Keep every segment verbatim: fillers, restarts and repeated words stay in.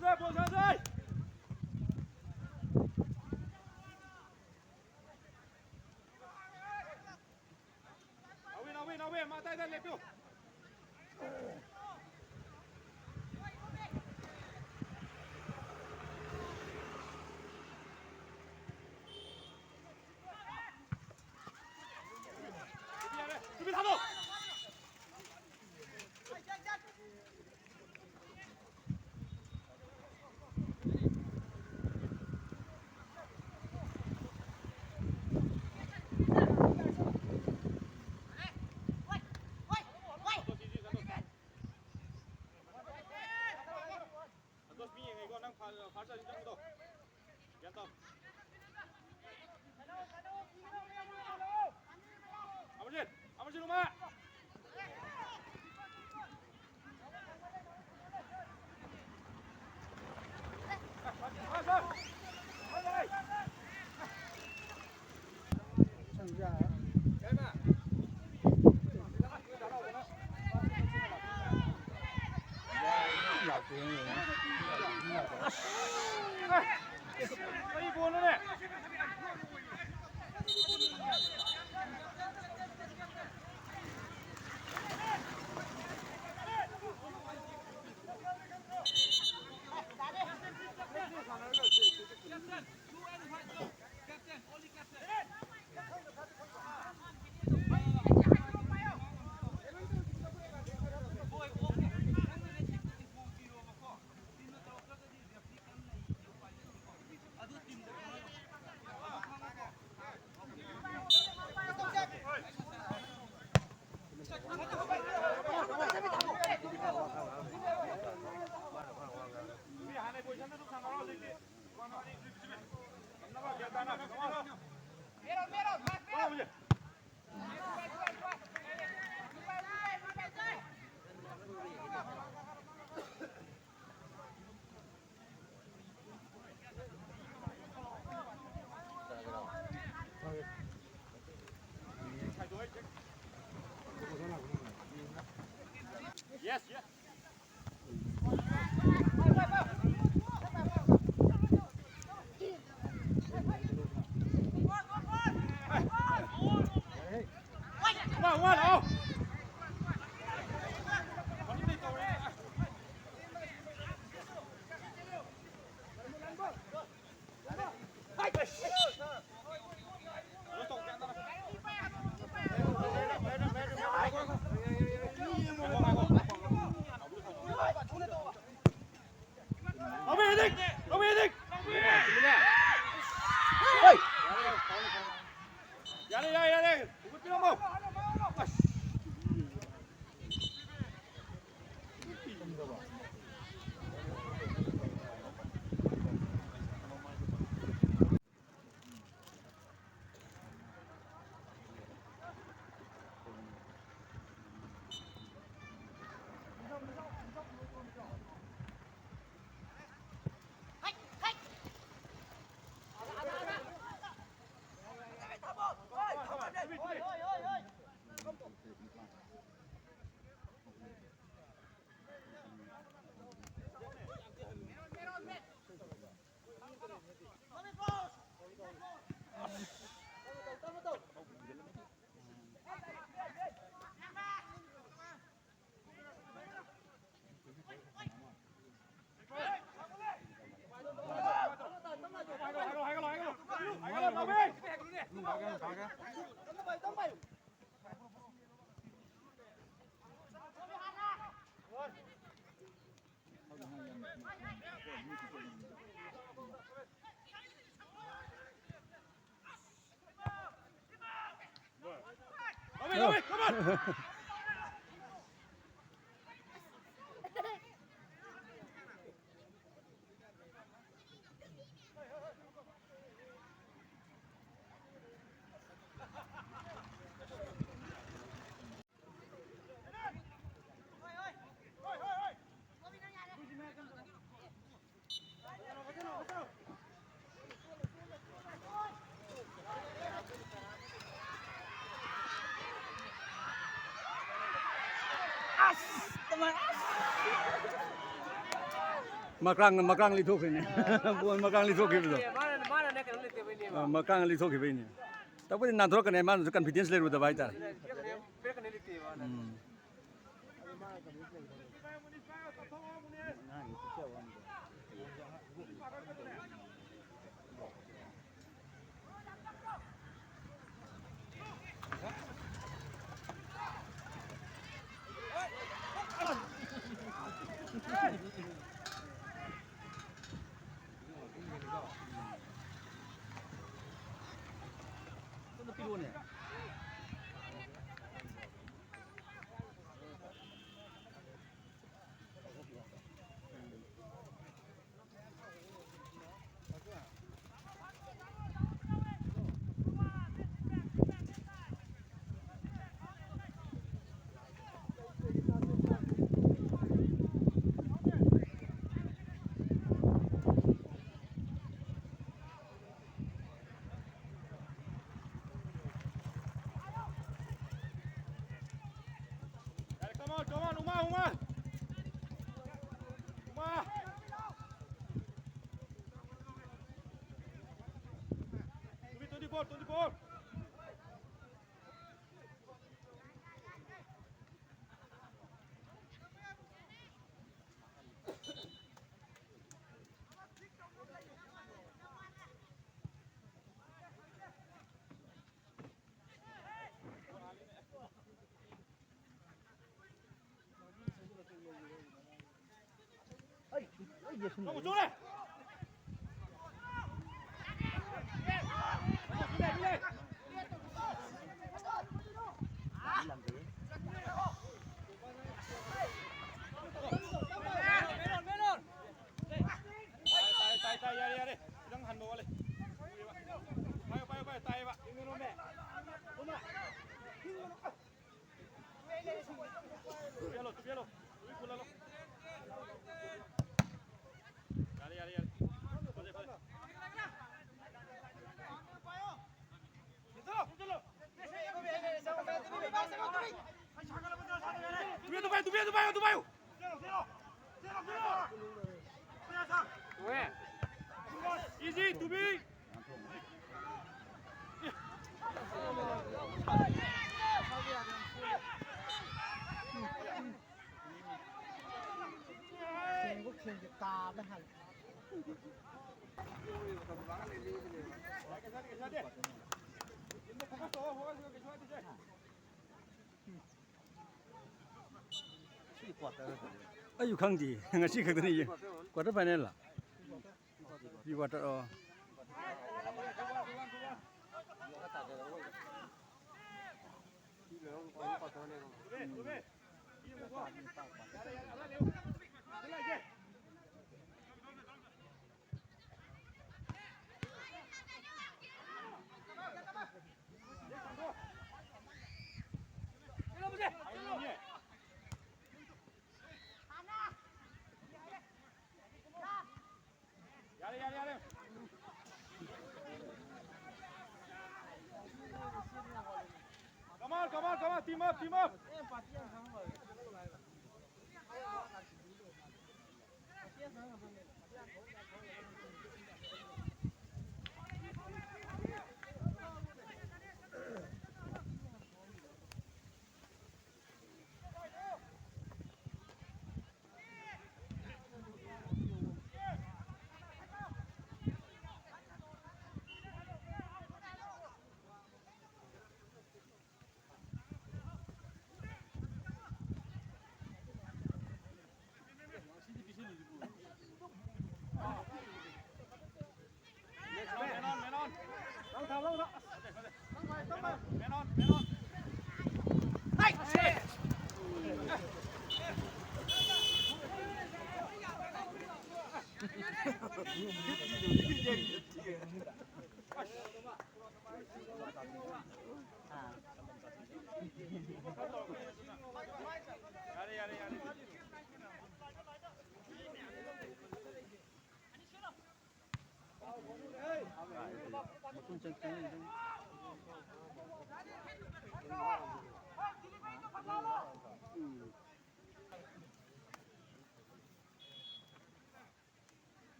ꯁꯥꯟꯅꯁꯦ, ꯕꯣꯜ ꯁꯥꯟꯅꯁꯦ꯫ ꯅꯥꯎꯕꯤ, ꯅꯥꯎꯕꯤ, ꯅꯥꯎꯕꯤ, ꯃꯇꯥꯏꯗ ꯂꯦꯞꯄꯤꯌꯨ꯫ ꯌꯥꯔꯦ, ꯆꯨꯝꯃꯤ ꯊꯥꯗꯣꯛ꯫ ꯁꯟꯇꯣꯁ, ꯃꯤ ꯌꯦꯡꯉꯤꯀꯣ, ꯅꯪ ꯐꯥ-, ꯐꯥꯔꯁ ꯆꯠꯂꯤ ꯆꯪꯕꯗꯣ꯫ ꯒ꯭ꯌꯥꯟ ꯇꯥꯎ꯫ ꯑꯃꯔꯖꯤꯠ, ꯑꯃꯔꯖꯤꯠ, ꯎꯃꯥ꯫ Yes, yes. ꯌꯥꯔꯦ, ꯌꯥꯔꯦ, ꯌꯥꯔꯦ꯫ ꯍꯧꯒꯠꯄꯤꯔꯝꯃꯣ꯫ ꯑꯁ꯫ ꯑꯁ! ꯀꯃꯥꯏ-, ꯑꯁ! ꯃꯀ꯭ꯔꯥꯡꯅ ꯃꯀ꯭ꯔꯥꯡ ꯂꯤꯊꯣꯛꯈ꯭ꯔꯤꯅꯦ꯫ ꯕꯣꯜ ꯃꯀ꯭ꯔꯥꯡ ꯂꯤꯊꯣꯛꯈꯤꯕꯗꯣ꯫ ꯃꯥꯅ, ꯃꯥꯅꯅꯦ ꯀꯩꯅꯣ ꯂꯩꯇꯦꯕ, ꯏꯅꯦ꯫ ꯑ, ꯃꯀ꯭ꯔꯥꯡꯅ ꯂꯤꯊꯣꯛꯈꯤꯕꯩꯅꯦ꯫ ꯇꯧꯕꯗꯤ ꯅꯥꯟꯊꯣꯔꯛꯀꯅꯤ, ꯃꯥꯅꯁꯨ confidence ꯂꯩꯔꯨꯗꯕ ꯍꯥꯏꯇꯥꯔꯦ꯫ ꯄꯤꯔꯛꯀꯅꯤ, ꯄꯤꯔꯛꯀꯅꯤ ꯂꯩꯇꯦꯕ, ꯃꯥꯅ꯫ ꯎꯝ꯫ Twenty-four. ꯇꯥꯏ, ꯇꯥꯏ, ꯇꯥꯏ, ꯌꯥꯔꯦ, ꯌꯥꯔꯦ꯫ ꯈꯤꯇꯪ ꯍꯟꯕ ꯋꯥꯠꯂꯤ꯫ ꯄꯥꯏꯌꯨ, ꯄꯥꯏꯌꯨ, ꯄꯥꯏꯌꯨ, ꯇꯥꯏꯌꯦꯕ꯫ ꯇꯨꯞꯄꯤ ꯍꯜꯂꯣ, ꯇꯨꯞꯄꯤ ꯍꯜꯂꯣ꯫ ꯇꯨꯞꯄꯤ ꯄꯨꯜꯍꯜꯂꯣ꯫ ꯌꯥꯔꯦ, ꯌꯥꯔꯦ, ꯌꯥꯔꯦ꯫ ꯐꯖꯩ, ꯐꯖꯩ꯫ ꯇꯨꯞꯄꯤ ꯑꯗꯨ ꯄꯥꯏꯌꯨ, ꯇꯨꯞꯄꯤ ꯑꯗꯨ ꯄꯥꯏꯌꯨ, ꯑꯗꯨ ꯄꯥꯏꯌꯨ꯫ Easy, ꯇꯨꯞꯄꯤ꯫ ꯊꯦꯡꯕꯨ ꯊꯦꯡꯒꯦ ꯇꯥꯕ ꯍꯥꯏ꯫ ꯑꯩꯁꯨ ꯈꯪꯗꯦ, ꯉꯁꯤ ꯈꯛꯇꯅꯤ꯫ Quarter final ꯂ? Pre quarter, ꯑꯣ꯫ ꯌꯥꯔꯦ, ꯌꯥꯔꯦ, ꯌꯥꯔꯦ꯫ Come on, come on, come on, team up, team up.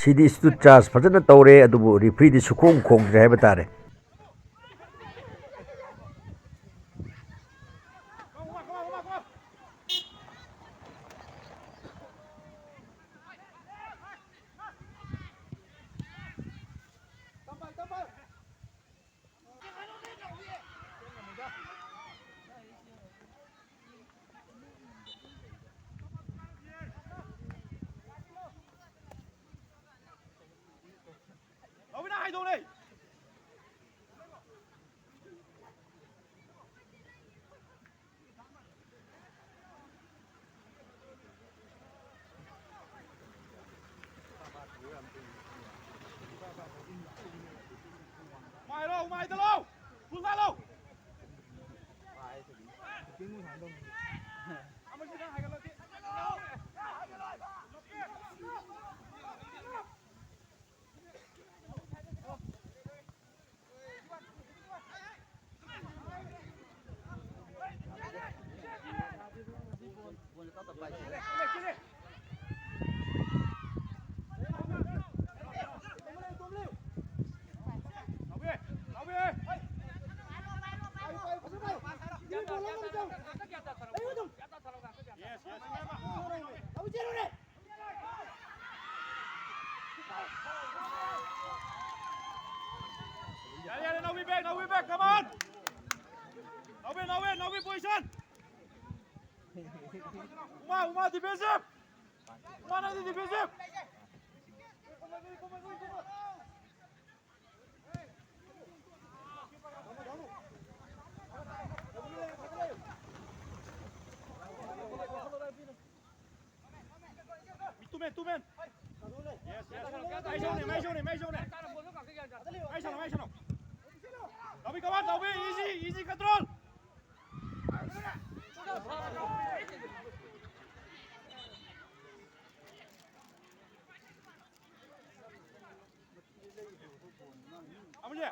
CD stud charge ꯐꯖꯅ ꯇꯧꯔꯦ, ꯑꯗꯨꯕꯨ ꯔꯤꯐ꯭ꯔꯤꯗꯤ ꯁꯨꯈꯣꯡ ꯈꯣꯡꯗ꯭ꯔꯦ ꯍꯥꯏꯕ ꯇꯥꯔꯦ꯫ ꯅꯥꯎꯕꯤꯅ ꯍꯥꯏꯗꯧꯔꯦ꯫ ꯃꯥꯏꯔꯣ, ꯃꯥꯏꯗ ꯂꯥꯎ꯫ ꯐꯨꯜ ꯂꯥꯎ꯫ ꯌꯥꯔꯦ, ꯌꯥꯔꯦ, ꯅꯥꯎꯕꯤ back, ꯅꯥꯎꯕꯤ back, come on! ꯅꯥꯎꯕꯤ, ꯅꯥꯎꯕꯤ, ꯅꯥꯎꯕꯤ position! Uma, Uma, defensive! Uma, na defensive! Two men, two men. Yes, yes. Mai shot ne, mai shot ne, mai shot ne. Mai shot ne, mai shot ne. Dabi, come on, Dabi, easy, easy control. Amule.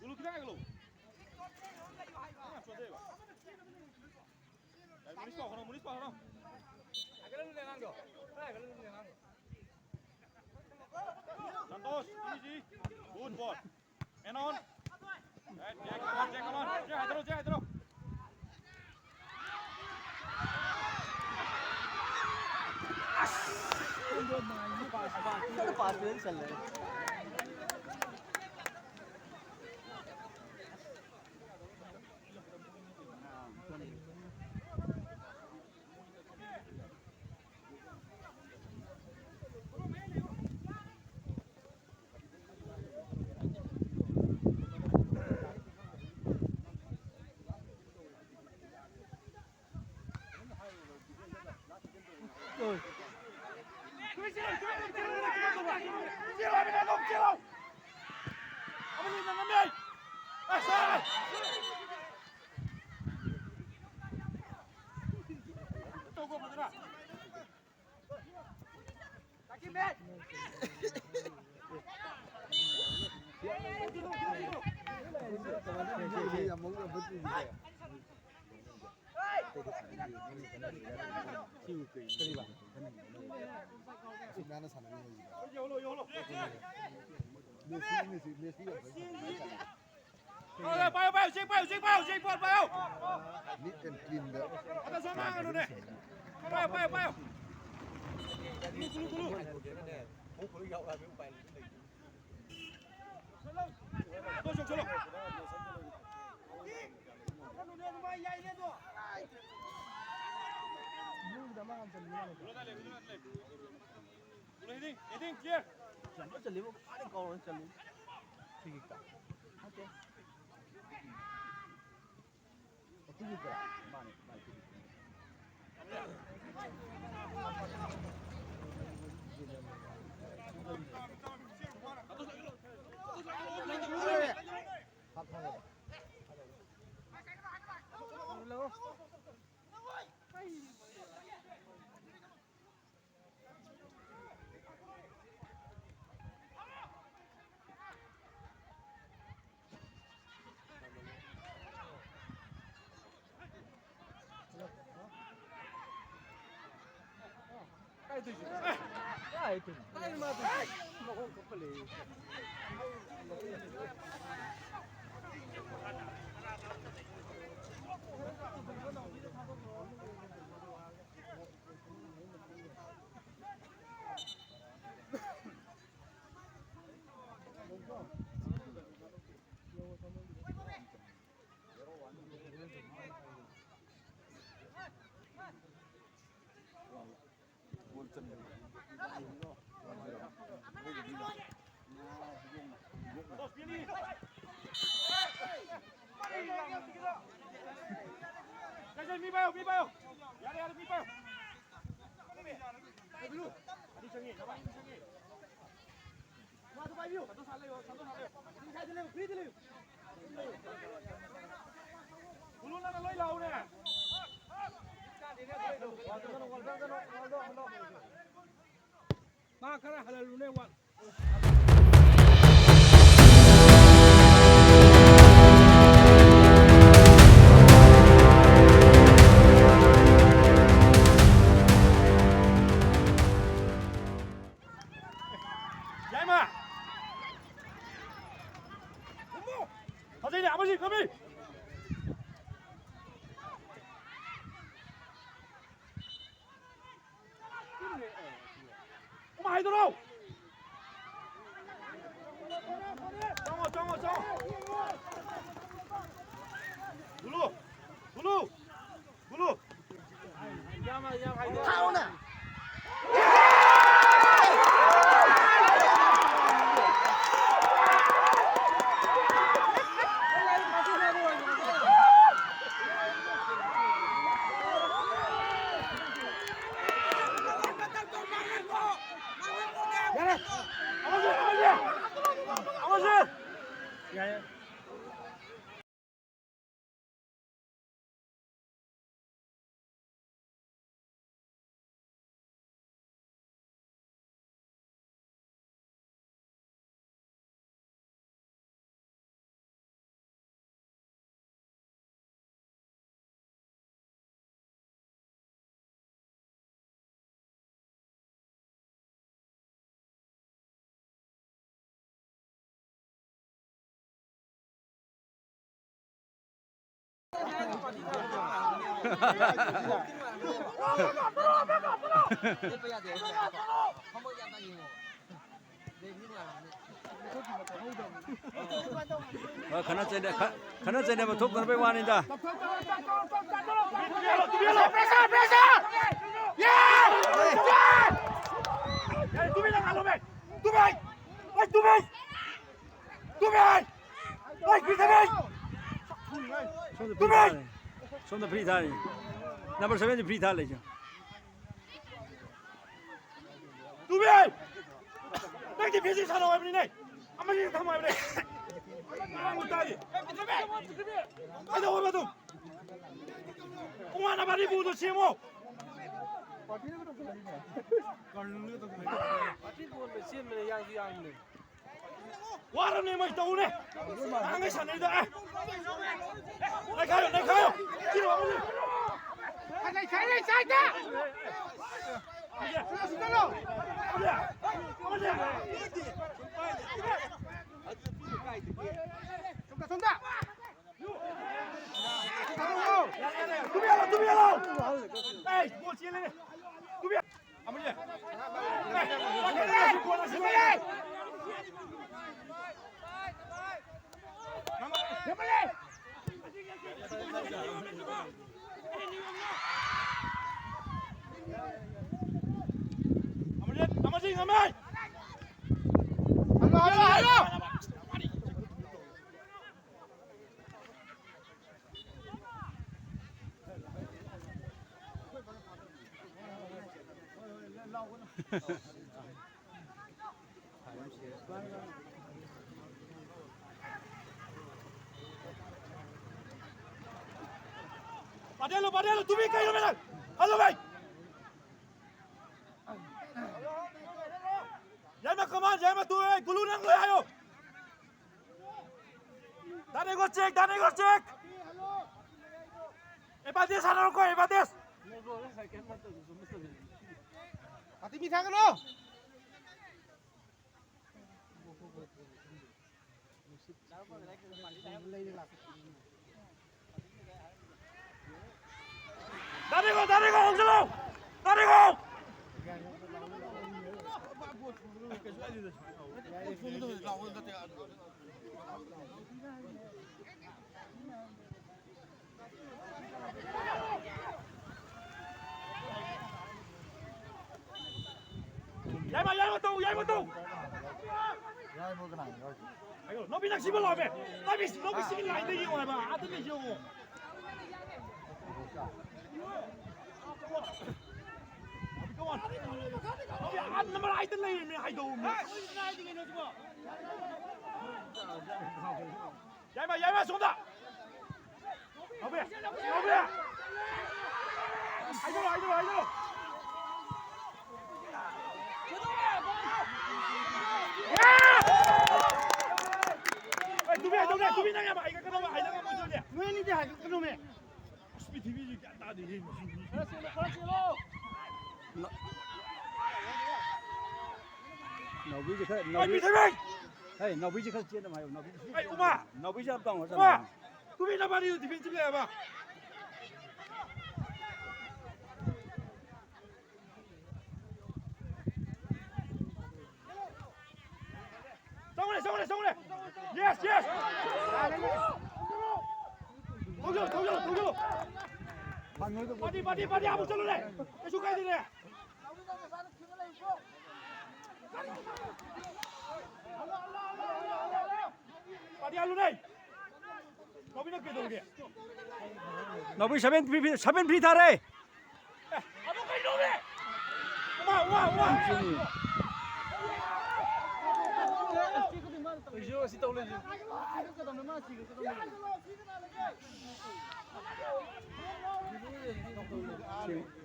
Dulu kita dulu. Munis pa hono, munis pa hono. Santos, easy. Good ball. Enon. Right, Jack, come on, Jack, come on. Jack, hydro, Jack, hydro. ꯄꯥꯏꯌꯣ, ꯄꯥꯏꯌꯣ, check ꯄꯥꯏꯌꯣ, check ꯄꯥꯏꯌꯣ, check ꯄꯥꯏꯌꯣ, ꯄꯥꯏꯌꯣ꯫ Neat and clean ꯗ꯫ ꯑꯗ ꯁꯣꯝ ꯃꯥꯡꯉꯅꯨꯅꯦ꯫ ꯄꯥꯏꯌꯣ, ꯄꯥꯏꯌꯣ, ꯄꯥꯏꯌꯣ꯫ ꯆꯠꯂꯣ, ꯆꯠꯂꯣ꯫ ꯆꯠꯂꯣ, ꯍꯦꯗꯤꯡ, ꯍꯦꯗꯤꯡ, ꯀ꯭ꯂꯤꯌꯥꯔ꯫ ꯌꯥꯝ ꯐꯖꯅ ꯆꯜꯂꯤꯕꯣ, ꯐꯖꯅ ꯀꯥꯎꯔꯒ ꯆꯜꯂꯤ꯫ ꯐ꯭ꯔꯤ ꯀꯤꯛꯇ꯫ ꯅꯠꯇꯦ꯫ ꯐ꯭ꯔꯤ ꯀꯤꯛꯇ꯫ ꯃꯥꯅꯦ, ꯃꯥꯅꯦ, ꯐ꯭ꯔꯤ ꯀꯤꯛꯇ꯫ ꯍꯥꯞ ꯊꯥꯔꯕ꯫ ꯃꯤ ꯄꯥꯏꯌꯣ, ꯃꯤ ꯄꯥꯏꯌꯣ꯫ ꯌꯥꯔꯦ, ꯌꯥꯔꯦ, ꯃꯤ ꯄꯥꯏꯌꯣ꯫ ꯑꯗꯨ ꯆꯪꯉꯦ, ꯅꯕꯥꯅꯤ ꯆꯪꯉꯦ꯫ ꯃꯥ ꯈꯔ ꯍꯜꯍꯜꯂꯨꯅꯦ, ꯋꯥ꯫ ꯌꯥꯏꯃ! ꯐꯖꯩꯅꯦ, ꯑꯃꯁꯤ ꯀꯝꯃꯤ! ꯍꯥꯏꯗꯣꯔꯣ! ꯆꯪꯉꯣ, ꯆꯪꯉꯣ, ꯆꯪꯉꯣ! ꯒꯨꯂꯨ! ꯒꯨꯂꯨ! ꯒꯨꯂꯨ! ꯊꯥꯎꯅ! ꯌꯥꯔꯦ! ꯑꯃꯁꯦ! ꯑꯃꯁꯦ! ꯑꯃꯁꯦ! ꯌꯥꯔꯦ꯫ ꯈꯠꯅ ꯆꯩꯅ-, ꯈꯠ-, ꯈꯠꯅ ꯆꯩꯅꯕ ꯊꯣꯛꯇꯅꯕꯒꯤ ꯋꯥꯅꯤꯗ꯫ Pressure, pressure! ꯌꯦ! ꯌꯦ! ꯌꯥꯔꯦ, ꯇꯨꯃꯤꯟꯅ ꯉꯥꯏꯔꯣꯃꯦ! ꯇꯨꯃꯤꯟ! ꯑꯩ ꯇꯨꯃꯤꯟ! ꯇꯨꯃꯤꯟ! ꯑꯩ ꯐ꯭ꯔꯤ ꯊꯥꯔꯦ! ꯁꯣꯝꯗ ꯐ꯭ꯔꯤ ꯇꯨꯃꯤꯟ! ꯊꯥꯔꯤ꯫ ꯁꯣꯝꯗ ꯐ꯭ꯔꯤ ꯊꯥꯔꯤ꯫ ꯅꯝꯕꯔ ꯁꯚꯦꯟꯁꯤ ꯐ꯭ꯔꯤ ꯊꯥ ꯂꯩꯁꯦ꯫ ꯇꯨꯕꯤ! ꯅꯪꯗꯤ ꯐꯤꯖꯤ ꯁꯥꯟꯅꯧ ꯍꯥꯏꯕꯅꯤꯅꯦ! ꯑꯃꯅꯤ ꯊꯝꯃꯣ ꯍꯥꯏꯕꯅꯦ! ꯉꯥꯡꯕ ꯇꯥꯗꯦ! ꯀꯩꯗꯧꯋꯦꯕ ꯑꯗꯨꯝ? ꯇꯣꯉꯥꯟꯅ ꯃꯔꯤꯐꯨꯗꯣ ꯁꯦꯝꯃꯣ! ꯄꯥꯔꯇꯤ ꯕꯣꯜꯗ ꯁꯦꯝꯕꯅ ꯌꯥꯡꯁꯨ ꯌꯥꯡꯕꯅꯦ꯫ ꯋꯥꯔꯕꯅꯦ ꯃꯣꯏ ꯇꯧꯔꯦ꯫ ꯑꯉꯥꯡꯈꯩ ꯁꯥꯟꯅꯔꯤꯗꯣ, ꯑꯦ꯫ ꯅꯩꯈꯥꯏꯌꯣ, ꯅꯩꯈꯥꯏꯌꯣ꯫ ꯁꯤꯔꯣ ꯑꯃꯅꯤ꯫ ꯂꯩꯁꯥꯏ, ꯂꯩꯁꯥꯏꯗ꯫ ꯑꯃꯅꯤ꯫ ꯑꯃꯅꯤ꯫ ꯁꯣꯝꯗ, ꯁꯣꯝꯗ꯫ ꯇꯨꯃꯤꯟ ꯂꯩꯌꯣ, ꯇꯨꯃꯤꯟ ꯂꯩꯌꯣ꯫ ꯑꯦ, ꯕꯣꯜ ꯆꯦꯜꯂꯦꯅꯦ꯫ ꯇꯨꯃꯤꯟ꯫ Padelo, padelo, tu bien, caído, mira. Hazlo, ve. Llama, come on, llama tú, eh, Gulu, no, no, no. Dale, go, check, dale, go, check. Ebates, hazlo, go, Ebates. Ati mi thang, no. Darigo, Darigo, ꯍꯧꯖꯤꯜꯂꯣ! Darigo! ꯌꯥꯏꯃ, ꯌꯥꯏꯃ ꯇꯧ, ꯌꯥꯏꯃ ꯇꯧ! ꯌꯥꯏꯃ ꯀꯅꯥ ꯌꯥꯎꯔꯤꯁꯦ? ꯑꯌꯣ, ꯅꯥꯎꯕꯤ ꯅꯪ ꯁꯤꯕ ꯂꯥꯛꯑꯣꯃꯦ! ꯅꯥꯎꯕꯤ, ꯅꯥꯎꯕꯤ ꯁꯤꯒꯤ ꯂꯥꯏꯟꯗ ꯌꯦꯡꯉꯣ ꯍꯥꯏꯕ, ꯑꯥꯗ ꯂꯩ ꯌꯦꯡꯉꯣ! ꯅꯥꯎꯕꯤ, ꯑꯥ ꯅꯝꯕꯔ ꯑꯥꯏꯠꯇ ꯂꯩꯔꯤꯃꯦ, ꯍꯥꯏꯗꯧꯃꯦ! ꯌꯥꯏꯃ, ꯌꯥꯏꯃ, ꯁꯣꯝꯗ! ꯅꯥꯎꯕꯤ! ꯅꯥꯎꯕꯤ! ꯍꯥꯏꯗꯣꯔꯣ, ꯍꯥꯏꯗꯣꯔꯣ, ꯍꯥꯏꯗꯣꯔꯣ! ꯑꯦ! ꯑꯦ, ꯇꯨꯃꯤ, ꯇꯨꯃꯤ, ꯇꯨꯃꯤ, ꯅꯪ ꯌꯥꯝ ꯍꯥꯏꯒꯠꯀꯅꯣꯕ, ꯍꯥꯏꯒꯠꯀꯅꯣꯕ, ꯇꯨꯃꯤ꯫ ꯅꯣꯏ ꯑꯅꯤꯗꯤ ꯍꯥꯏꯒꯠꯀꯅꯣꯃꯦ꯫ ꯑꯁ, ꯄ꯭ꯔꯤꯊꯤꯕꯤꯁꯤ ꯒ꯭ꯌꯥꯟ ꯇꯥꯗꯦꯍꯦ, ꯃꯁꯤ ꯃꯤꯁꯤ꯫ ꯈꯔ ꯆꯦꯜꯂꯣ, ꯈꯔ ꯆꯦꯜꯂꯣ! ꯅꯥꯎꯕꯤꯁꯦ ꯈꯔ, ꯑꯩ ꯅꯥꯎꯕꯤ-, ꯄ꯭ꯔꯤꯊꯤꯕꯤ! ꯍꯦ, ꯅꯥꯎꯕꯤꯁꯦ ꯈꯔ ꯆꯦꯟꯅꯕ ꯍꯥꯏꯌꯨ, ꯅꯥꯎꯕꯤꯁꯦ꯫ ꯑꯩ, ꯎꯃꯥ! ꯅꯥꯎꯕꯤꯁꯦ ꯌꯥꯝ ꯇꯥꯎꯅ ꯎꯃꯥ! ꯆꯠꯂꯦ꯫ ꯇꯨꯃꯤ ꯅꯕꯥꯅꯤ ꯗꯤꯐꯦꯟꯁꯤꯞ ꯂꯩꯌꯦꯕ꯫ ꯄꯥꯔꯇꯤ, ꯄꯥꯔꯇꯤ, ꯄꯥꯔꯇꯤ ꯑꯃꯨꯛ ꯆꯠꯂꯨꯅꯦ꯫ ꯀꯩꯁꯨ ꯀꯥꯏꯗꯦꯅꯦ꯫ ꯄꯥꯔꯇꯤ ꯍꯥꯜꯂꯨꯅꯦ꯫ ꯅꯥꯎꯕꯤꯅ ꯀꯩꯗꯧꯔꯒꯦ? ꯅꯥꯎꯕꯤ seven free, seven free ꯊꯥꯔꯦ꯫ ꯑꯦ, ꯑꯃꯨꯛ ꯀꯩꯗꯧꯔꯦ? ꯋꯥ, ꯋꯥ, ꯋꯥ꯫ ꯑꯩꯁꯨ ꯑꯁꯤ ꯇꯧ ꯂꯩꯁꯦ꯫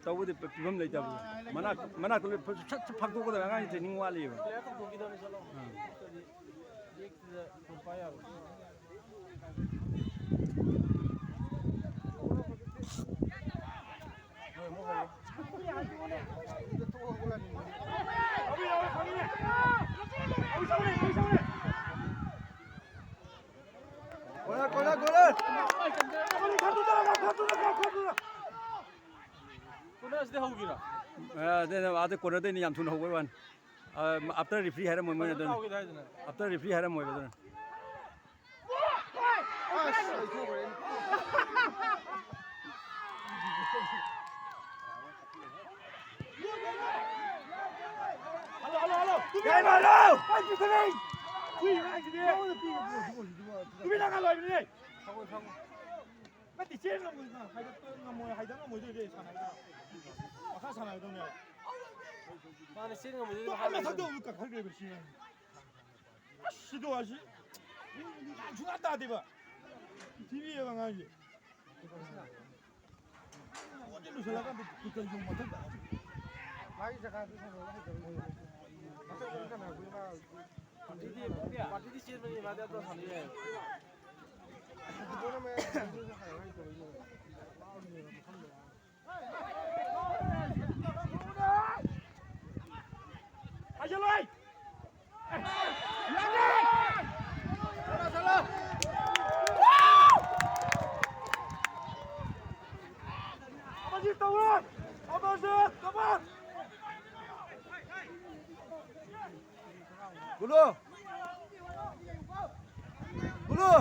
ꯇꯧꯕꯗꯤ ꯐꯤꯕꯝ ꯂꯩꯇꯕꯅꯤ꯫ ꯃꯅꯥꯛ-, ꯃꯅꯥꯛꯇ ꯂꯣꯏ ꯁꯠ ꯁꯠ ꯐꯥꯛꯇꯣꯛꯀꯗꯕ ꯑꯉꯥꯡꯁꯤ training ꯋꯥꯠꯂꯤꯕ꯫ ꯀꯣꯅꯔꯁꯤꯗ ꯍꯧꯈꯤꯔꯣ? ꯑ, ꯑꯗꯨꯅ ꯑꯥꯗ ꯀꯣꯅꯔꯗꯩꯅ ꯌꯥꯝ ꯊꯨꯅ ꯍꯧꯕꯩ ꯋꯥꯅꯤ꯫ ꯑ, after referee ꯍꯥꯏꯔꯝꯃꯣꯏ ꯃꯣꯏꯅ ꯑꯗꯨꯅ꯫ ꯍꯧꯈꯤꯗ ꯍꯥꯏꯗꯅ꯫ After referee ꯍꯥꯏꯔꯝꯃꯣꯏꯕ ꯑꯗꯨꯅ꯫ ꯑꯁ, ꯂꯩꯊꯣꯛꯈ꯭ꯔꯦ꯫ Hello, hello, hello. ꯇꯨꯃꯤꯟ ꯂꯩꯌꯨ꯫ ꯑꯩ ꯄꯤꯊꯛꯏ꯫ ꯍꯨꯏ ꯑꯉꯥꯡꯁꯤꯗꯤ꯫ ꯇꯨꯃꯤꯟ ꯂꯩꯌꯨ꯫ ꯅꯠꯇꯦ, ꯆꯦꯟ ꯉꯝꯃꯣꯏ, ꯍꯥꯏꯗꯠꯄ ꯉꯝꯃꯣꯏ, ꯍꯥꯏꯗꯠ ꯉꯝꯃꯣꯏꯗꯣꯏꯗꯤ ꯑꯩ ꯁꯥꯟꯅꯒꯗ꯭ꯔꯥ? ꯃꯈꯥ ꯁꯥꯟꯅꯒꯗꯧꯅꯦꯕ꯫ ꯃꯥꯅ ꯆꯦꯟ ꯉꯝꯃꯣꯏꯗꯣꯏꯗꯤ ꯇꯣꯛ, ꯃꯈꯥ ꯃꯊꯛꯇ ꯂꯩꯕꯅꯤ꯫ ꯑꯃꯨꯛ ꯀꯥꯈꯠꯈ꯭ꯔꯦꯕ ꯁꯤ ꯑꯉꯥꯡꯁꯦ꯫ ꯑꯁ, ꯁꯤꯗꯣ ꯑꯁꯤ ꯒ꯭ꯌꯥꯟ ꯁꯨꯡꯇꯥ ꯇꯥꯗꯦꯕ꯫ ꯄ꯭ꯔꯤꯊꯤꯕꯤ ꯑꯉꯥꯡꯁꯦ꯫ ꯄꯣꯠꯁꯦ ꯂꯣꯏꯁꯤꯜꯂꯀꯥꯟꯗ ꯀꯩꯒꯨꯝꯕ ꯃꯊꯛꯇ ꯃꯥꯒꯤ ꯖꯒꯥꯗꯨ ꯁꯥꯟꯅꯕ ꯍꯩꯇꯕꯩꯅꯦ꯫ ꯃꯊꯛꯇ ꯁꯥꯟꯅꯕꯒꯤ ꯃꯥ ꯄꯥꯔꯇꯤꯗꯤ, ꯄꯥꯔꯇꯤꯗꯤ ꯆꯦꯟꯕꯅꯤ, ꯃꯥꯗꯤ ꯑꯗꯨꯝ ꯁꯥꯟꯅ ꯌꯥꯏ꯫ ꯐꯨꯠꯕꯣꯜ ꯑꯃ ꯁꯥꯟꯅꯕ ꯍꯩꯇꯕꯩꯅꯦ꯫ ꯍꯥꯏꯖꯜꯂꯣ! ꯑꯃꯁꯤ ꯇꯧꯔꯣ! ꯑꯃꯁꯤ ꯀꯃꯥꯟ! ꯒꯨꯂꯨ! ꯒꯨꯂꯨ!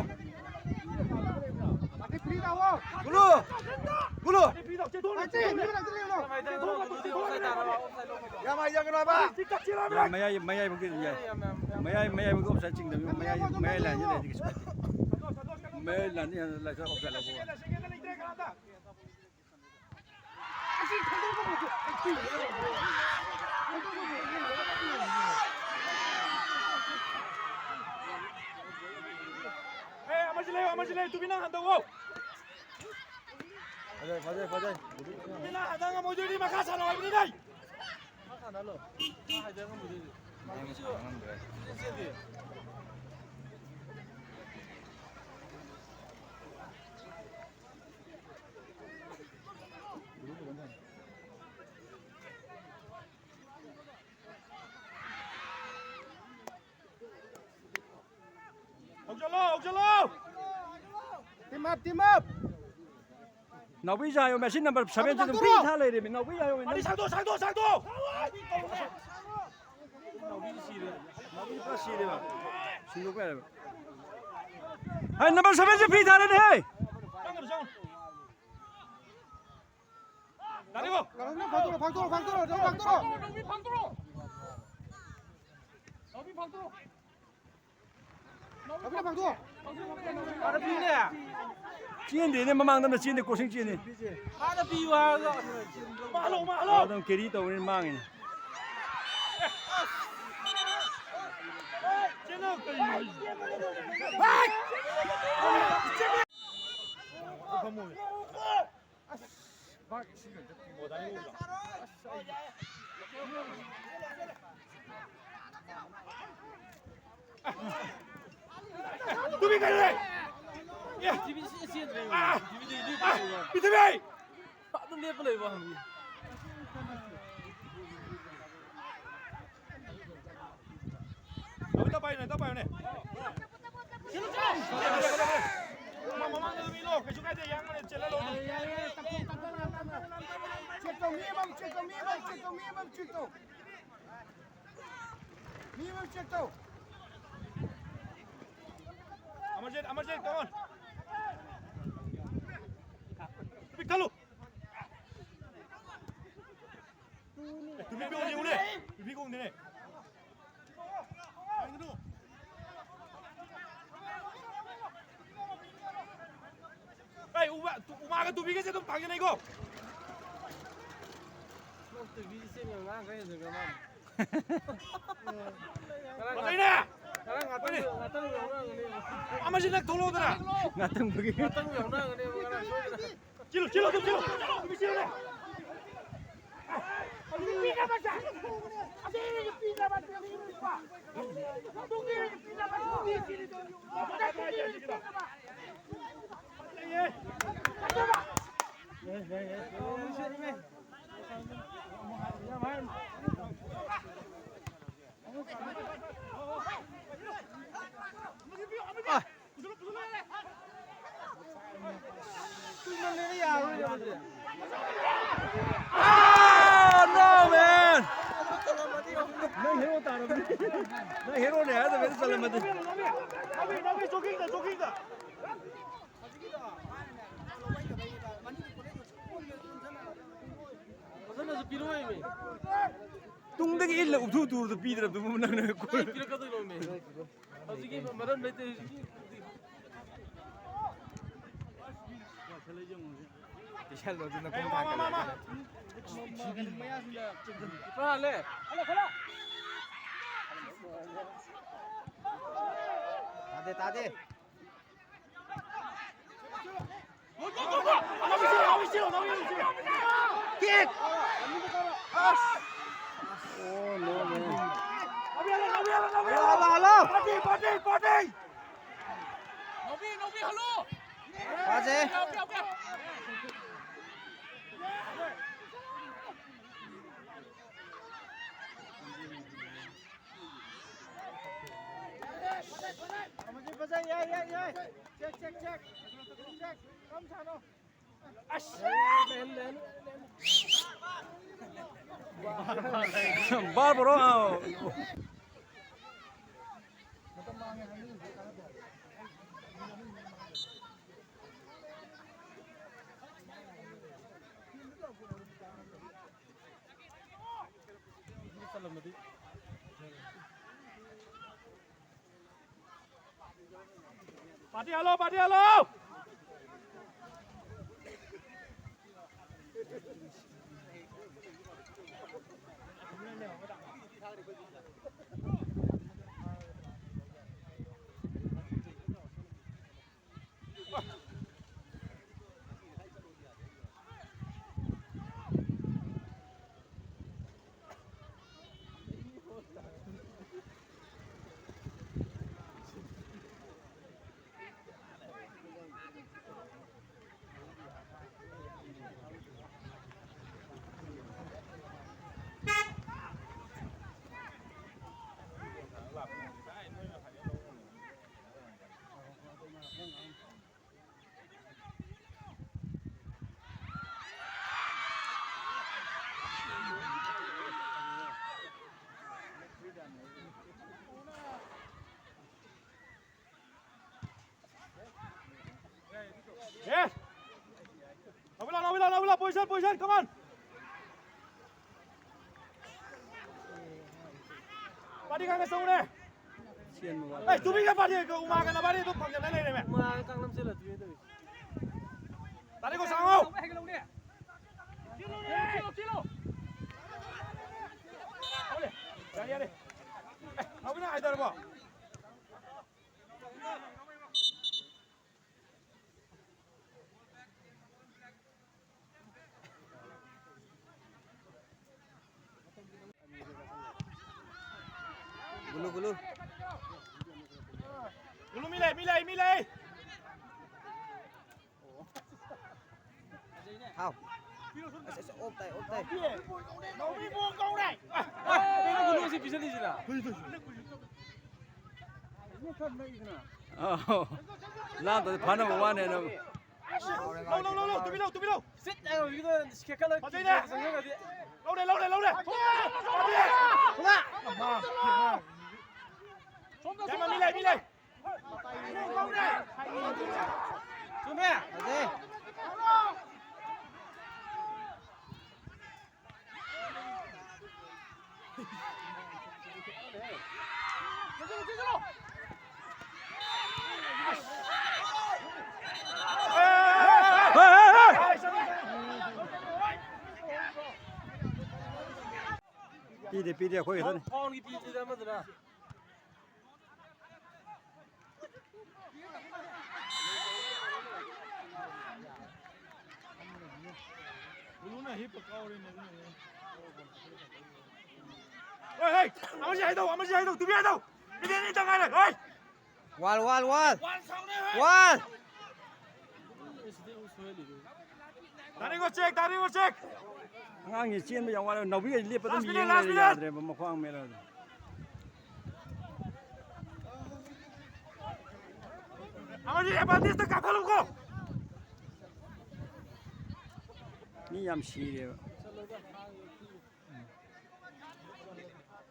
ꯒꯨꯂꯨ! ꯒꯨꯂꯨ! ꯌꯥꯝ ꯍꯥꯏꯖꯒꯅꯨ ꯍꯥꯏꯕ! ꯌꯥꯏ, ꯃꯌꯥꯏ, ꯃꯌꯥꯏꯃꯨꯛꯇꯤ ꯑꯗꯨꯝ ꯌꯥꯏ꯫ ꯃꯌꯥꯏ, ꯃꯌꯥꯏꯃꯨꯛꯇꯤ ꯑꯣꯞꯁꯥꯏꯠ ꯆꯤꯡꯗꯕꯅꯤ꯫ ꯃꯌꯥꯏ, ꯃꯌꯥꯏ ꯂꯥꯏꯟꯁꯤ ꯂꯩꯔꯗꯤ ꯀꯩꯁꯨ ꯀꯥꯏꯗꯦ꯫ ꯃꯌꯥꯏ ꯂꯥꯏꯟꯗꯤ ꯍꯦꯟꯅ ꯂꯥꯏꯁꯥ ꯑꯣꯞꯁꯥꯏꯠ ꯂꯧꯕ꯫ ꯑꯦ, ꯑꯃꯁꯤ ꯂꯩꯌꯨ, ꯑꯃꯁꯤ ꯂꯩꯌꯨ, ꯇꯨꯃꯤꯟꯅ ꯍꯟꯊꯧꯋꯣ꯫ ꯐꯖꯩ, ꯐꯖꯩ, ꯐꯖꯩ꯫ ꯇꯨꯃꯤꯟꯅ ꯍꯟꯊ ꯉꯝꯃꯣꯏꯗꯣꯏꯗꯤ ꯃꯈꯥ ꯁꯥꯟꯅꯧ ꯍꯥꯏꯕꯅꯤꯅꯦ꯫ ꯃꯈꯥ ꯁꯥꯟꯅꯍꯜꯂꯣ꯫ ꯃꯥ ꯍꯥꯏꯗ ꯉꯝꯃꯣꯏꯗꯣꯏꯗꯤ꯫ ꯃꯥꯒꯤꯁꯨ ꯆꯦꯟꯗꯦ꯫ ꯍꯧꯖꯤꯜꯂꯣ, ꯍꯧꯖꯤꯜꯂꯣ! Team up, team up! ꯅꯥꯎꯕꯤ ꯖꯥꯌꯣ, ꯃꯦꯁꯤ number seven ꯁꯤ ꯑꯗꯨꯝ ꯐ꯭ꯔꯤ ꯊꯥ ꯂꯩꯔꯦꯃꯤ꯫ ꯅꯥꯎꯕꯤ ꯖꯥꯌꯣ, ꯃꯥꯗꯤ ꯁꯥꯡꯗꯣꯛ, ꯁꯥꯡꯗꯣꯛ, ꯁꯥꯡꯗꯣꯛ! ꯅꯥꯎꯕꯤ ꯁꯤꯔꯦ꯫ ꯅꯥꯎꯕꯤ ꯄꯨꯔꯥ ꯁꯤꯔꯦꯕ꯫ ꯁꯤꯟꯗꯣꯛꯄ ꯌꯥꯔꯦꯕ꯫ ꯍꯥꯏ, number seven ꯁꯤ ꯐ꯭ꯔꯤ ꯊꯥꯔꯦꯅꯦ, ꯍꯦ! ꯆꯪꯒꯅꯨ, ꯆꯪꯒꯅꯨ꯫ ꯗꯥꯅꯤꯕꯣ! ꯀꯩꯅꯣꯅꯦ, ꯐꯥꯡꯗꯣꯔꯣ, ꯐꯥꯡꯗꯣꯔꯣ, ꯐꯥꯡꯗꯣꯔꯣ, ꯅꯪ ꯐꯥꯡꯗꯣꯔꯣ! ꯅꯥꯎꯕꯤ ꯐꯥꯡꯗꯣꯔꯣ! ꯅꯥꯎꯕꯤ ꯐꯥꯡꯗꯣꯔꯣ! ꯅꯥꯎꯕꯤ ꯐꯥꯡꯗꯣꯔꯣ! ꯐꯥꯡꯗꯣꯔꯣ! ꯐꯥꯡꯗꯣꯔꯣ! ꯆꯦꯟꯗꯦꯅꯦ, ꯃꯃꯥꯡꯗ ꯑꯝꯇ ꯆꯦꯟꯗꯦ, ꯀ꯭ꯔꯣꯁꯤꯡ ꯆꯦꯟꯅꯤ꯫ ꯍꯥꯟꯅ ꯄꯤꯌꯨ ꯍꯥꯏꯔꯒ꯫ ꯃꯥꯜꯂꯣ, ꯃꯥꯜꯂꯣ! ꯑꯗꯨꯝ ꯀꯦꯔꯤ ꯇꯧꯕꯅꯤꯅ ꯃꯥꯡꯉꯤꯅꯦ꯫ ꯆꯦꯜꯂꯣ, ꯀꯩꯅꯣ ꯍꯥꯏꯁꯤꯕꯣ? ꯍꯥꯏ! ꯇꯨꯃꯤ ꯀꯩꯅꯣ? ꯑꯦ! ꯇꯤꯚꯤ ꯁꯤ ꯆꯦꯟꯗ꯭ꯔꯦ꯫ ꯑꯥ! ꯇꯤꯚꯤꯗꯤ ꯂꯦꯞꯄ ꯑꯥ! ꯂꯩꯕ꯫ ꯄꯤꯊꯕꯤ! ꯑꯗꯨꯝ ꯂꯦꯞꯄ ꯂꯩꯕ ꯍꯪꯉꯤ꯫ ꯑꯃꯨꯛꯇ ꯄꯥꯏꯌꯨꯅꯦ, ꯑꯝꯇ ꯄꯥꯏꯌꯨꯅꯦ꯫ ꯃꯃꯥꯡꯗ ꯃꯤ ꯂꯣ, ꯀꯩꯁꯨ ꯀꯥꯏꯗꯦ, ꯌꯥꯡꯕꯅꯦ, ꯆꯦꯜꯍꯜꯂꯣ ꯑꯗꯨꯝ꯫ ꯆꯦꯛ ꯇꯧ, ꯃꯤ ꯑꯃꯃꯨꯛ ꯆꯦꯛ ꯇꯧ, ꯃꯤ ꯑꯃꯃꯨꯛ ꯆꯦꯛ ꯇꯧ, ꯃꯤ ꯑꯃꯃꯨꯛ ꯆꯦꯛ ꯇꯧ꯫ ꯃꯤ ꯑꯃꯃꯨꯛ ꯆꯦꯛ ꯇꯧ꯫ Amarjeet, Amarjeet, come on. ꯆꯠꯂꯨ꯫ ꯑꯦ, ꯇꯨꯄꯤ ꯄꯤꯌꯣ, ꯌꯦꯡꯉꯨꯅꯦ꯫ ꯇꯨꯄꯤ ꯀꯣꯡꯗꯦꯅꯦ꯫ ꯑꯩ ꯎꯃꯥ-, ꯇꯨ-, ꯎꯃꯥꯒ ꯇꯨꯕꯤꯒꯁꯦ ꯑꯗꯨꯝ ꯐꯥꯡꯖꯅꯩꯀꯣ꯫ ꯅꯪ ꯇꯨꯕꯤꯁꯦ ꯁꯦꯝꯃꯦ, ꯉꯔꯥꯡ ꯈꯔ ꯍꯦꯟꯖꯟꯈ꯭ꯔ ꯃꯥꯜꯂꯦ꯫ ꯉꯔꯥꯡ ꯐꯖꯩꯅꯦ! ꯉꯔꯥꯡ ꯉꯥꯛꯇꯪ, ꯍꯣꯏꯅꯦ꯫ ꯉꯥꯛꯇꯪ ꯌꯥꯎꯅꯔꯝꯒꯅꯦꯕ꯫ ꯑꯃꯁꯤ ꯅꯪ ꯊꯣꯛꯂꯛꯑꯣꯗꯅ꯫ ꯉꯥꯛꯇꯪꯗꯨꯒꯤ꯫ ꯉꯥꯛꯇꯪ ꯌꯥꯎꯅꯔꯝꯒꯅꯦꯕ ꯉꯔꯥꯡ ꯁꯣꯏꯗꯅ꯫ ꯆꯦꯜꯂꯨ, ꯆꯦꯜꯂꯨ, ꯑꯗꯨꯝ ꯆꯦꯜꯂꯨ꯫ ꯑꯗꯨꯝ ꯆꯦꯜꯂꯨꯅꯦ꯫ ꯀꯨꯏꯃꯜꯂꯦꯅꯦ, ꯌꯥꯔꯣꯏꯅꯦ ꯑꯗꯨꯗꯤ꯫ Ah, no, man! ꯅꯪ ꯍꯦꯔꯣ ꯇꯥꯔꯕꯅꯤ꯫ ꯅꯪ ꯍꯦꯔꯣꯅꯦ ꯍꯥꯏꯗꯕ ꯑꯩꯅ ꯆꯜꯂꯝꯃꯗꯤ꯫ ꯐꯖꯅꯁꯨ ꯄꯤꯔꯛꯑꯣꯏꯃꯤ꯫ ꯇꯨꯡꯗꯒꯤ ꯏꯜꯂ ꯎꯛꯊꯨ ꯊꯨꯔꯗ ꯄꯤꯗ꯭ꯔꯕꯗꯨꯕꯨ ꯅꯪꯅ꯫ ꯀꯥꯏ ꯄꯤꯔꯛꯀꯗꯣꯏꯅꯣꯃꯤ? ꯍꯧꯖꯤꯛꯀꯤ ꯃꯔꯝ ꯂꯩꯇꯦ ꯍꯧꯖꯤꯛꯀꯤ꯫ ꯄꯤꯁꯜꯂꯣ ꯑꯗꯨꯅ ꯄꯨꯡ ꯐꯥ ꯀꯩꯅꯣ꯫ ꯏꯄꯥ ꯍꯜꯂꯦ꯫ ꯇꯥꯗꯦ, ꯇꯥꯗꯦ꯫ Kick! Oh, no, man. Hello, hello, hello. Party, party, party. ꯐꯖꯩ꯫ ꯐꯖꯩ, ꯌꯥꯏ, ꯌꯥꯏ, ꯌꯥꯏ꯫ Check, check, check. Check. ꯀꯝ ꯁꯥꯅꯣ꯫ ꯑꯁ! ꯕꯥꯔ ꯕꯣꯔꯣ, ꯑꯥꯎ꯫ Party hello, party hello! Yes. Nabila, Nabila, Nabila, position, position, come on. Padi kang sung ne. Sian mo. Eh, tumi ka padi ko umaga na padi to pang na le me. Umaga kang nam sila tumi to. Tadi ko sango. Yari, yari. Eh, Nabila, ay daro. Gulu, gulu. Gulu milai, milai, milai. Hao. Ese, ese, op tai, op tai. Ah, gulu si bisa di sila. Oh. Lam to phana mo wane no. Lo, lo, lo, lo, tumi lo, tumi lo. Sit, eh, you know, this kekala. Lo de, lo de, lo de. Yama milai, milai. Tumi. Ade. ꯄꯤꯗꯦ, ꯄꯤꯗꯦ, ꯑꯩꯈꯣꯏ ꯈꯛꯇꯅꯤ꯫ ꯐꯥꯎꯟꯒꯤ ꯄꯤꯗ꯭ꯔꯤꯗ ꯑꯃꯗꯨꯅ꯫ ꯍꯣꯏ, ꯍꯣꯏ, ꯑꯃꯁꯤ ꯍꯥꯏꯗꯧ, ꯑꯃꯁꯤ ꯍꯥꯏꯗꯧ, ꯇꯨꯃꯤꯟ ꯍꯥꯏꯗꯧ꯫ ꯃꯤꯅꯤꯠ ꯑꯅꯤ ꯇꯪ ꯉꯥꯏꯔꯦ, ꯍꯣꯏ꯫ ꯋꯥꯜ, ꯋꯥꯜ, ꯋꯥꯜ꯫ ꯋꯥꯜ꯫ ꯗꯥꯅꯤꯡꯉꯣ ꯆꯦꯛ, ꯗꯥꯅꯤꯡꯉꯣ ꯆꯦꯛ꯫ ꯑꯉꯥꯡꯁꯤ ꯆꯦꯟꯕ ꯌꯥꯝ ꯋꯥꯔꯦ꯫ ꯅꯥꯎꯕꯤꯒ ꯂꯦꯞꯄ ꯑꯗꯨꯝ ꯂꯥꯁ ꯃꯤꯅꯤꯠ, ꯌꯦꯡ ꯂꯥꯁ ꯂꯩꯔꯦ, ꯃꯤꯅꯤꯠ꯫ ꯌꯥꯗ꯭ꯔꯦꯕ, ꯃꯈ꯭ꯋꯥꯡ ꯃꯦꯜꯂꯦ꯫ ꯑꯃꯗꯤ ꯑꯦꯗꯚꯥꯟꯇꯦꯖꯇ ꯀꯥꯈꯠꯂꯨꯀꯣ꯫ ꯃꯤ ꯌꯥꯝ ꯁꯤꯔꯦꯕ꯫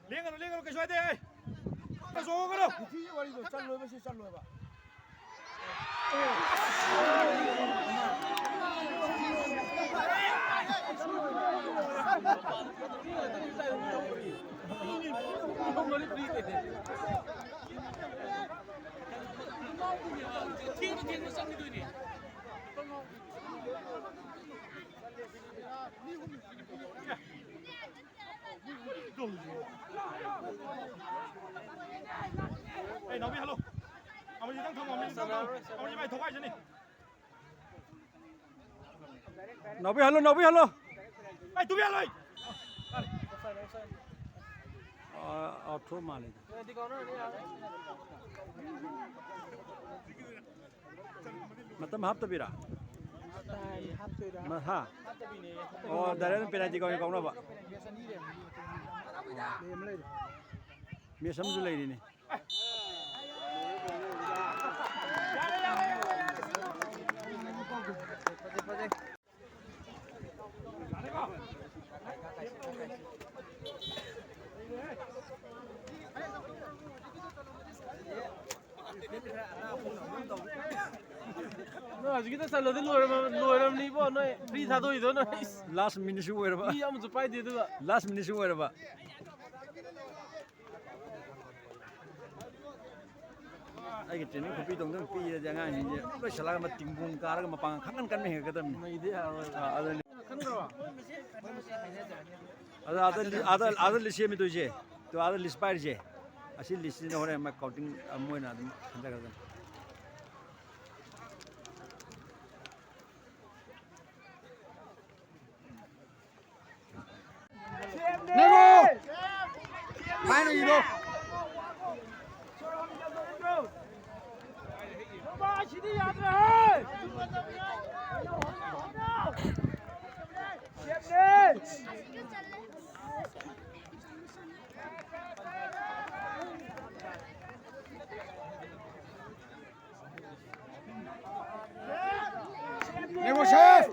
ꯂꯦꯡꯒꯅꯨ, ꯂꯦꯡꯒꯅꯨ, ꯀꯩꯁꯨ ꯍꯥꯏꯗꯦ꯫ ꯆꯣꯡꯉꯒꯅꯨ꯫ ꯄꯨꯈ꯭ꯔꯤꯒꯤ ꯋꯥꯔꯤꯗꯣ ꯆꯠꯂꯣꯏꯕ, ꯁꯤ ꯆꯠꯂꯣꯏꯕ꯫ ꯊꯦꯡꯅ ꯊꯦꯡꯅ ꯆꯪꯈꯤꯗꯣꯏꯅꯦ꯫ ꯑꯦ, ꯅꯥꯎꯕꯤ, ꯍꯜꯂꯣ꯫ ꯑꯃꯁꯤꯗꯪ ꯊꯝꯃꯣ, ꯑꯃꯁꯤꯗꯪ ꯊꯝꯃꯣ꯫ ꯑꯃꯁꯤ ꯃꯥꯏ ꯊꯣꯛ ꯍꯥꯏꯁꯤꯅꯤ꯫ ꯅꯥꯎꯕꯤ, ꯍꯜꯂꯣ, ꯅꯥꯎꯕꯤ, ꯍꯜꯂꯣ꯫ ꯑꯩ ꯇꯨꯃꯤꯟ ꯍꯜꯂꯣ, ꯑꯩ꯫ ꯑꯥ, ꯑꯥꯎꯠ ꯊꯣꯛ ꯃꯥꯜꯂꯦ꯫ ꯃꯇꯝ ꯍꯥꯞꯇꯕꯤꯔꯥ? ꯇꯥꯏꯝ ꯍꯥꯞꯇꯣꯏꯔꯥ? ꯃ-, ꯍꯥ? ꯑꯣ, ꯗꯥꯏꯔꯦꯛ ꯑꯗꯨꯝ ꯄꯦꯅꯥꯜꯇꯤ ꯀꯥꯎꯅꯤ, ꯀꯥꯎꯅꯕ꯫ ꯃꯦꯁ ꯑꯃꯁꯨ ꯂꯩꯔꯤꯅꯦ꯫ ꯅꯣꯏ ꯍꯧꯖꯤꯛꯀꯤꯗ ꯆꯜꯂꯗꯤ ꯂꯣꯏꯔꯝ-, ꯂꯣꯏꯔꯝꯅꯤꯕꯣ, ꯅꯣꯏ ꯐ꯭ꯔꯤ ꯊꯥꯗꯣꯛꯏꯗꯣ ꯅꯣꯏ꯫ ꯂꯥꯁ ꯃꯤꯅꯤꯠꯁꯨ ꯑꯣꯏꯔꯕ꯫ ꯃꯤ ꯑꯃꯁꯨ ꯄꯥꯏꯗꯦ ꯑꯗꯨꯒ꯫ ꯂꯥꯁ ꯃꯤꯅꯤꯠꯁꯨ ꯑꯣꯏꯔꯕ꯫ ꯑꯩꯒꯤ ꯇ꯭ꯔꯦꯅꯤꯡ ꯈꯨꯄꯤ ꯇꯧꯗꯅ ꯄꯤꯔꯗꯤ ꯑꯉꯥꯡꯁꯤꯡꯁꯦ ꯂꯣꯏꯁꯤꯜꯂꯒ ꯑꯃ ꯇꯤꯡꯕꯣꯡ ꯀꯥꯔꯒ ꯃꯄꯥꯡꯒꯜ ꯈꯪꯀꯟ ꯀꯟꯕ ꯍꯦꯟꯒꯠꯀꯗꯕꯅꯤ꯫ ꯅꯩꯗꯤ ꯌꯥꯔꯣꯏ꯫ ꯑꯥ, ꯑꯗꯨꯅꯤ꯫ ꯈꯪꯗ꯭ꯔꯣ? ꯑꯗ, ꯑꯗ ꯂꯤ-, ꯑꯗ, ꯑꯗ ꯂꯤꯁ ꯁꯦꯝꯃꯤꯗꯣꯏꯁꯦ꯫ ꯇꯣ, ꯑꯗ ꯂꯤꯁ ꯄꯥꯏꯔꯤꯁꯦ꯫ ꯑꯁꯤ ꯂꯤꯁꯁꯤꯅ ꯍꯣꯔꯦꯟ ꯃꯥ ꯀꯥꯎꯟꯇꯤꯡ, ꯑ, ꯃꯣꯏꯅ ꯑꯗꯨꯝ ꯈꯟꯖꯒꯗꯕꯅꯤ꯫ ꯅꯦꯃꯣ! ꯐꯥꯏꯅ ꯏꯔꯣ꯫ ꯁꯤꯗꯤ ꯌꯥꯗ꯭ꯔꯦꯍꯦ! Never safe!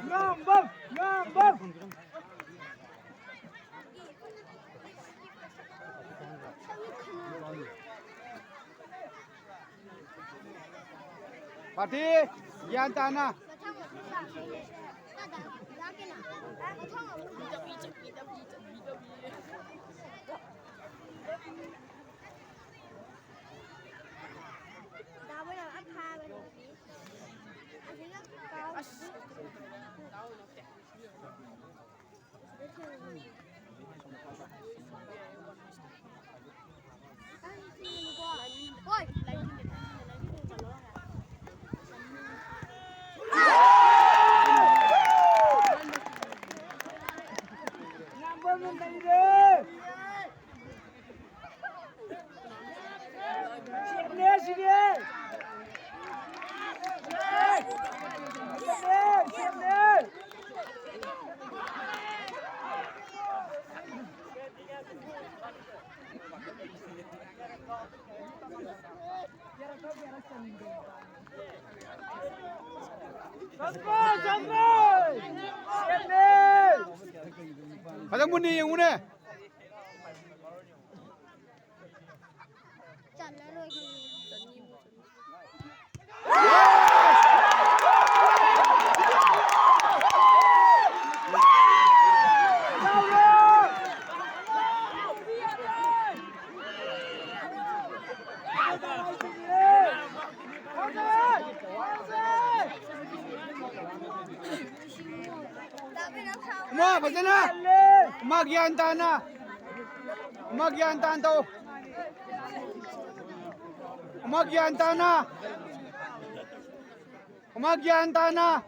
ꯉꯥꯡꯕꯝ! ꯉꯥꯡꯕꯝ! ꯄꯥꯔꯇꯤ ꯒ꯭ꯌꯥꯟ ꯇꯥꯅ꯫ ꯐꯖ ꯃꯨꯟꯅ ꯌꯦꯡꯉꯨꯅꯦ꯫ ꯆꯜꯂꯔꯣꯏ ꯈꯪꯉꯦ꯫ ꯑꯃ ꯐꯖꯅ, ꯑꯃ ꯒ꯭ꯌꯥꯟ ꯇꯥꯅ, ꯑꯃ ꯒ꯭ꯌꯥꯟ ꯇꯥꯅ ꯇꯧ, ꯑꯃ ꯒ꯭ꯌꯥꯟ ꯇꯥꯅ, ꯑꯃ ꯒ꯭ꯌꯥꯟ ꯇꯥꯅ,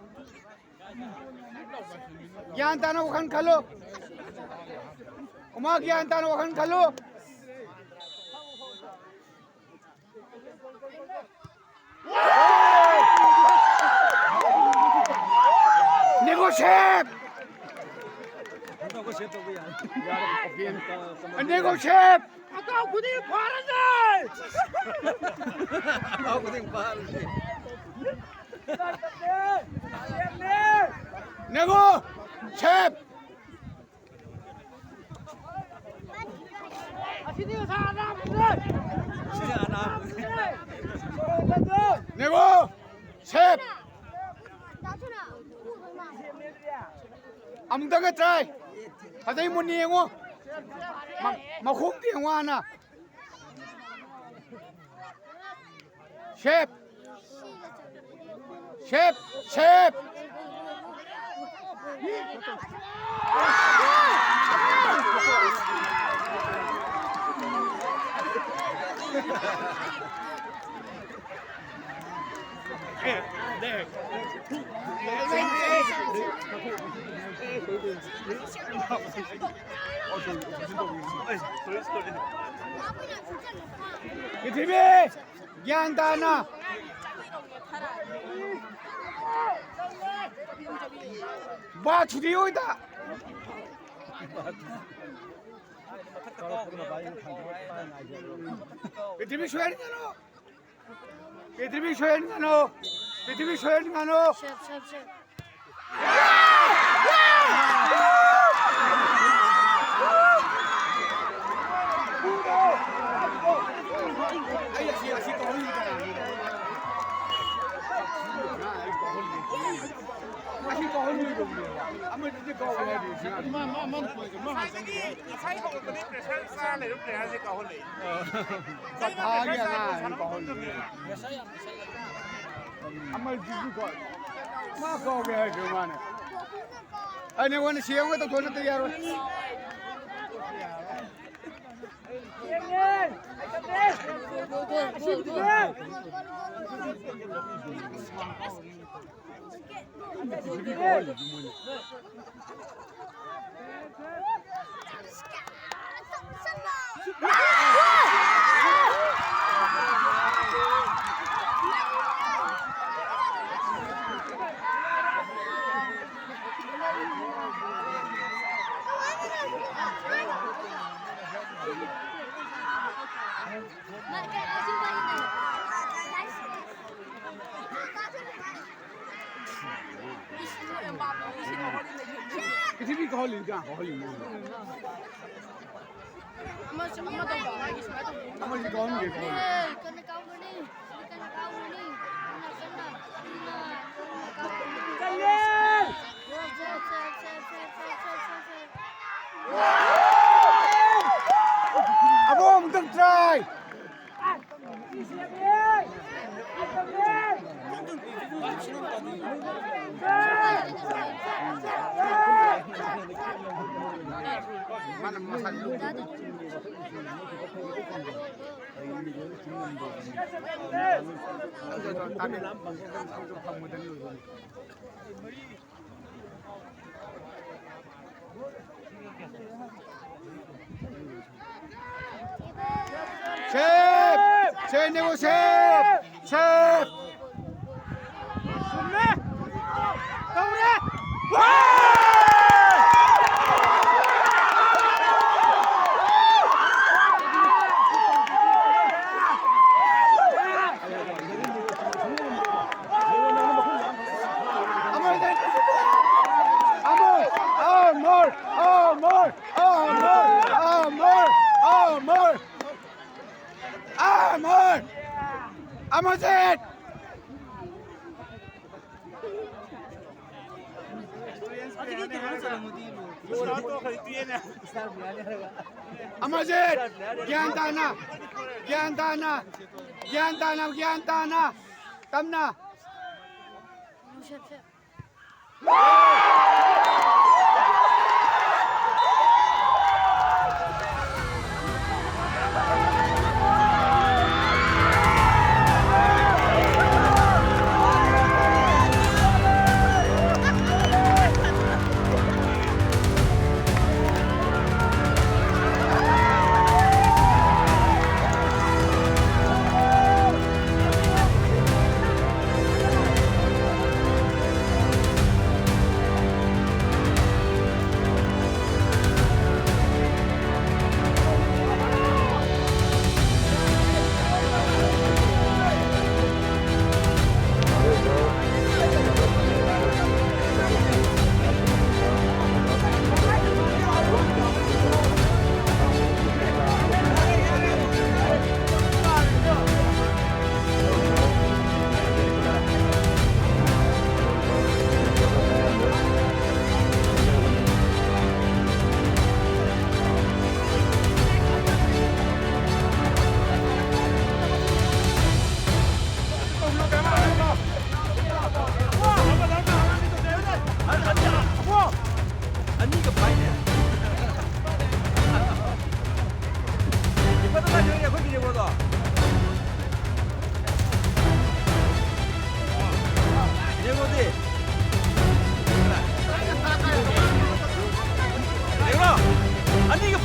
ꯒ꯭ꯌꯥꯟ ꯇꯥꯅ ꯋꯥꯈꯜ ꯈꯜꯂꯨ, ꯑꯃ ꯒ꯭ꯌꯥꯟ ꯇꯥꯅ ꯋꯥꯈꯜ ꯈꯜꯂꯨ꯫ ꯅꯦꯒꯣꯁꯦꯞ! ꯅꯦꯒꯣꯁꯦꯞ! ꯑꯀꯥꯎ ꯈꯨꯗꯤꯡ ꯐꯥꯔꯁꯦ! ꯑꯀꯥꯎ ꯈꯨꯗꯤꯡ ꯐꯥꯔꯁꯦ! ꯅꯦꯒꯣꯁꯦꯞ! ꯅꯦꯒꯣ! ꯁꯦꯞ! ꯑꯃꯨꯛꯇꯒ ꯇ꯭ꯔꯥꯏ꯫ ꯐꯖꯩ, ꯃꯨꯟꯅ ꯌꯦꯡꯉꯣ꯫ ꯃ-, ꯃꯈꯣꯡꯗ ꯌꯦꯡꯉꯣ ꯍꯥꯟꯅ꯫ ꯁꯦꯞ! ꯁꯦꯞ! ꯁꯦꯞ! ꯄ꯭ꯔꯤꯊꯤꯕꯤ! ꯒ꯭ꯌꯥꯟ ꯇꯥꯅ꯫ ꯕꯥ ꯊꯨꯗꯦꯛꯑꯣꯏꯗ꯫ ꯄ꯭ꯔꯤꯊꯤꯕꯤ ꯁꯣꯏꯍꯟꯒꯅꯨ꯫ ꯄ꯭ꯔꯤꯊꯤꯕꯤ ꯁꯣꯏꯍꯟꯒꯅꯨ꯫ ꯄ꯭ꯔꯤꯊꯤꯕꯤ ꯁꯣꯏꯍꯟꯒꯅꯨ꯫ ꯁꯦꯞ, ꯁꯦꯞ, ꯁꯦꯞ꯫ ꯑꯩ ꯑꯁꯤ, ꯑꯁꯤ ꯀꯧꯍꯜꯂꯤꯗꯅ꯫ ꯑꯁꯤ ꯀꯧꯍꯜꯂꯤꯗꯅ꯫ ꯑꯃꯗꯨꯗꯤ ꯀꯧꯍꯜꯂꯤꯗꯅ꯫ ꯃꯥ, ꯃꯥ, ꯃꯥꯅ ꯀꯣꯏꯁꯦ, ꯃꯥ ꯍꯥꯟꯅ ꯆꯪꯈ꯭ꯔꯦ꯫ ꯉꯁꯥꯏ ꯍꯧꯔꯛꯄꯗꯒꯤ pressure ꯆꯥꯔ ꯂꯩꯔꯝꯗ꯭ꯔꯦ ꯍꯥꯏꯁꯦ ꯀꯧꯍꯜꯂꯛꯏ꯫ ꯀꯊꯥꯒꯤ ꯑꯉꯥꯡ ꯑꯅꯤ ꯀꯧꯍꯜꯂꯛꯏ꯫ ꯑꯃ ꯖꯤꯖꯤ ꯀꯧ-, ꯃꯥ ꯀꯧꯒꯦ ꯍꯥꯏꯗ꯭ꯔꯣ ꯃꯥꯅ? ꯑꯩ ꯅꯉꯣꯟꯗ ꯁꯤ ꯑꯃꯒ ꯇꯧꯊꯣꯛ ꯅꯠꯇ ꯌꯥꯔꯣꯏ꯫ ꯄ꯭ꯔꯤꯊꯤꯕꯤ ꯀꯥꯍꯜꯂꯤ ꯀꯌꯥ ꯀꯥꯍꯜꯂꯤꯅꯣ? ꯑꯃꯁꯨ ꯑꯃ ꯇꯧꯕ, ꯃꯥꯒꯤ ꯁꯨꯃꯥꯏꯅ ꯇꯧꯕ꯫ ꯑꯃꯁꯨ ꯀꯥꯍꯟꯒꯦ, ꯀꯥꯍꯟꯒꯦ꯫ ꯀꯟꯅ ꯀꯥꯎꯒꯅꯤ, ꯁꯤꯗꯤ ꯀꯟꯅ ꯀꯥꯎꯒꯅꯤ, ꯀꯟꯅ ꯀꯟꯅ, ꯀꯟꯅ ꯀꯥꯎꯒꯅꯤ꯫ ꯆꯠꯂꯦ! ꯁꯦꯞ, ꯁꯦꯞ, ꯁꯦꯞ꯫ ꯑꯕꯣ, ꯑꯃꯨꯛꯇꯪ try! ꯁꯦꯞ! ꯁꯦꯞ, ꯅꯦꯒꯣ, ꯁꯦꯞ! ꯁꯦꯞ! ꯆꯨꯝꯃꯦ! ꯇꯧꯔꯦ! ꯑꯃꯔ! ꯑꯃꯔ! ꯑꯃꯔ! ꯑꯃꯔ! ꯑꯃꯔ! ꯑꯃꯔ! ꯑꯃꯔ! ꯑꯃꯔꯖꯤꯠ! ꯑꯃꯔꯖꯤꯠ! ꯒ꯭ꯌꯥꯟ ꯇꯥꯅ! ꯒ꯭ꯌꯥꯟ ꯇꯥꯅ! ꯒ꯭ꯌꯥꯟ ꯇꯥꯅ! ꯒ꯭ꯌꯥꯟ ꯇꯥꯅ! ꯇꯞꯅ!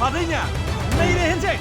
ꯐꯥꯗꯩꯅꯦ꯫ ꯅꯩꯔꯦ ꯍꯦꯟꯁꯦ꯫